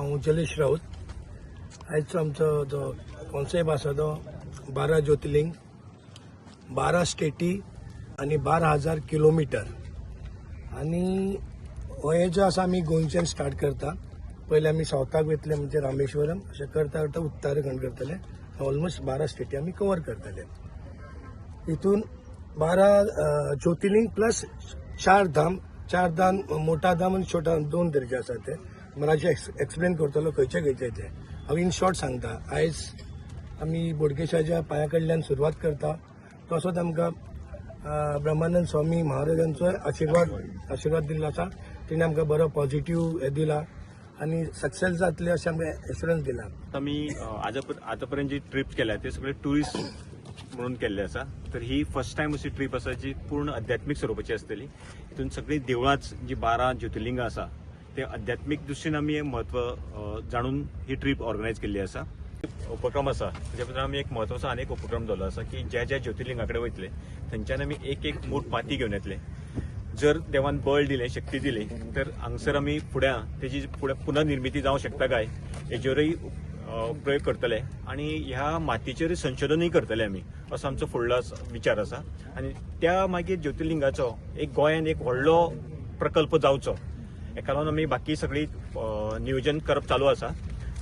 हांव जलेश राऊत. आयचो आमचो जो कॉन्सेप्ट आसा तो 12 ज्योतिर्लिंग, 12 स्टेटी आनी 12,000 किलोमिटर. आनी हे जो आसा आमी गोंयच्यान स्टार्ट करता. पयले आमी सावथाक वयतले, म्हणजे रामेश्वरम, अशें करता करता उत्तराखंड करतले. ऑलमोस्ट 12 स्टेटी आमी कवर करतले. हितून 12 ज्योतिर्लिंग प्लस 4 धाम, 4 धाम, मोठा धाम आनी छोटा धाम, दोन तरेचे आसा ते. मातशें एक्सप्लेन करतलो खंयचे खंयचे ते. हांव इन शॉर्ट सांगता. आयज आमी बोडगेशाच्या पांया कडल्यान सुरवात करता. तसोच आमकां ब्रह्मानंद स्वामी महाराजांचो आशिर्वाद दिल्लो आसा. तेणे आमकां बरो पॉझिटिव्ह हें दिला आनी सक्सेस जातले अशें आमकां एश्युरन्स दिला. आमी आतापर्यंत जी ट्रीप केल्या ते सगळे टुरिस्ट म्हणून केल्ले आसा. तर ही फर्स्ट टायम अशी ट्रीप आसा जी पूर्ण आध्यात्मीक स्वरुपाची आसतली. हितून सगळीं देवळांच जी 12 ज्योतिर्लिंगां आसा ते आध्यात्मीक दृश्टीन आमी हें म्हत्व जाणून ही ट्रीप ऑर्गनायज केल्ली आसा. उपक्रम आसा तेच्या भितर आमी एक म्हत्वाचो आनी एक उपक्रम जाल्लो आसा की ज्या ज्या ज्योतिर्लिंगा कडेन वयतले थंयच्यान आमी एक एक मूठ माती घेवन येतले. जर देवान बळ दिलें, शक्ती दिली तर हांगसर आमी फुड्यां तेजी फुडें पुनर्निर्मिती जावंक शकता काय हेजेरूय प्रयोग करतले आनी ह्या मातयेचेर संशोधनूय करतले आमी, असो आमचो फुडलो विचार आसा. आनी त्या मागीर ज्योतिर्लिंगाचो एक गोंयान एक व्हडलो प्रकल्प जावचो हेका लागून आमी बाकी सगळी नियोजन करप चालू आसा.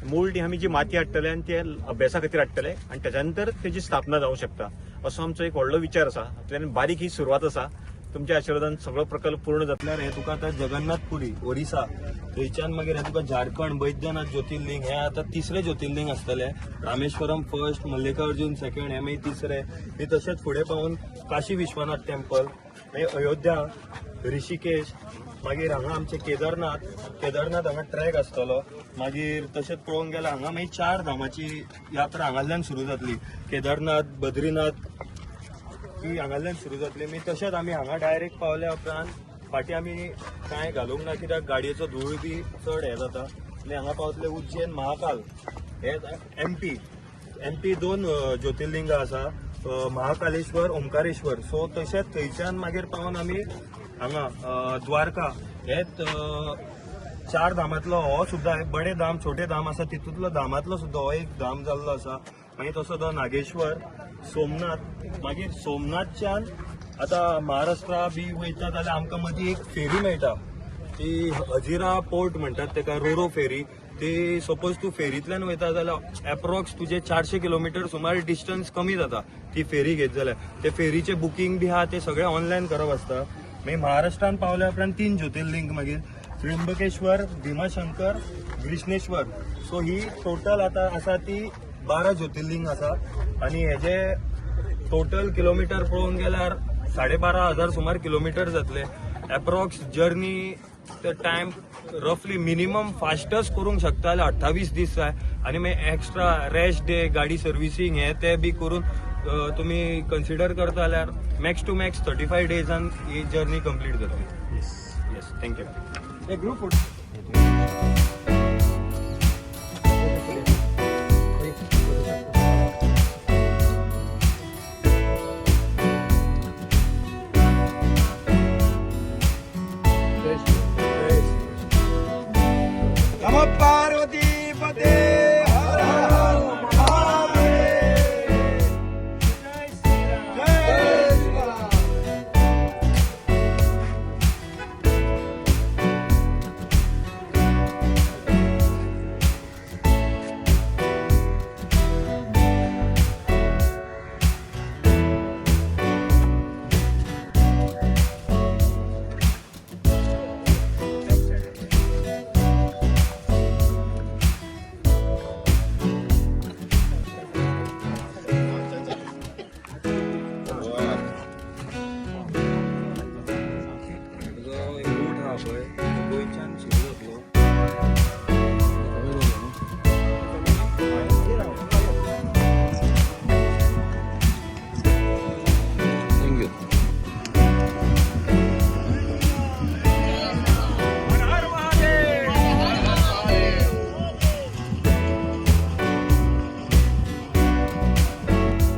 मूळ ती आमी जी माती हाडटले आनी ते अभ्यासा खातीर हाडटले आनी तेच्या नंतर तेजी स्थापना जावंक शकता असो आमचो एक व्हडलो विचार आसा. हातूंतल्यान बारीक ही सुरवात आसा. तुमच्या आशिर्वादान सगळो प्रकल्प पूर्ण जातलो. म्हटल्यार हे तुका आतां जगन्नाथपुरी ओरिसा, थंयच्यान मागीर हे तुका झारखंड बैद्यनाथ ज्योतिर्लिंग, हे आतां तिसरे ज्योतिर्लिंग आसतले. रामेश्वरम फर्स्ट, मल्लिकार्जुन सेकंड, हे मागीर तिसरे. मागीर तशेंच फुडें पावून काशी विश्वनाथ टेम्पल, मागीर अयोध्या, ऋषिकेश, मागीर हांगा आमचे केदारनाथ, केदारनाथ हांगा ट्रॅक आसतलो. मागीर तशेंच पळोवंक गेल्यार हांगा मागीर 4 धामाची यात्रा हांगांतल्यान सुरू जातली. केदारनाथ, बद्रीनाथ ही हांगांतल्यान सुरू जातली. मागीर तशेंच आमी हांगा डायरेक्ट पावल्या उपरांत फाटीं आमी कांय घालूंक ना कित्याक गाडयेचो धूळ बी चड हें जाता. आनी हांगा पावतले उज्जैन महाकाल, हे एमपी 2 ज्योतिर्लिंगां आसा, महाकालेश्वर, ओंकारेश्वर. सो तशेंच थंयच्यान मागीर पावन आमी हांगा द्वारका, हे 4 धामांतलो हो सुद्दां बडे धाम छोटे धाम आसा तितूंतलो धामांतलो सुद्दां हो एक धाम जाल्लो आसा. मागीर तसो तो नागेश्वर, सोमनाथ, मागीर सोमनाथच्यान आतां महाराष्ट्रा बी वयता जाल्यार आमकां मदीं एक फेरी मेळटा, ती हजिरा पोर्ट म्हणटात तेका, रोरो फेरी. ती सपोज तूं फेरींतल्यान वयता जाल्यार एप्रॉक्स तुजें 400 किलोमिटर सुमार डिस्टन्स कमी जाता ती फेरी घेत जाल्यार. ते फेरीचें बुकींग बी आहा ते सगळें ऑनलायन करप आसता. मागीर महाराष्ट्रान पावल्या उपरांत 3 ज्योतिर्लिंग, मागीर त्र्यंबकेश्वर, भीमाशंकर, घृष्णेश्वर. सो ही टोटल आतां आसा ती 12 ज्योतिर्लिंग आसा. आनी हेजे टोटल किलोमिटर पळोवंक गेल्यार 12,500 सुमार किलोमिटर जातले. एप्रॉक्स जर्नी टायम रफली मिनिमम फास्टस्ट करूंक शकता जाल्यार 28 दीस जाय. आनी मागीर एक्स्ट्रा रेस्ट डे, गाडी सर्विसींग हे ते बी करून तुमी कन्सिडर करता जाल्यार मॅक्स टू मॅक्स 35 डेजान ही जर्नी कंप्लीट जातली. Yes, thank you. एक ग्रुप फोटो. नमः पार्वती पते, हर हर महादेव. जय श्री राम. रूट आहा पळय.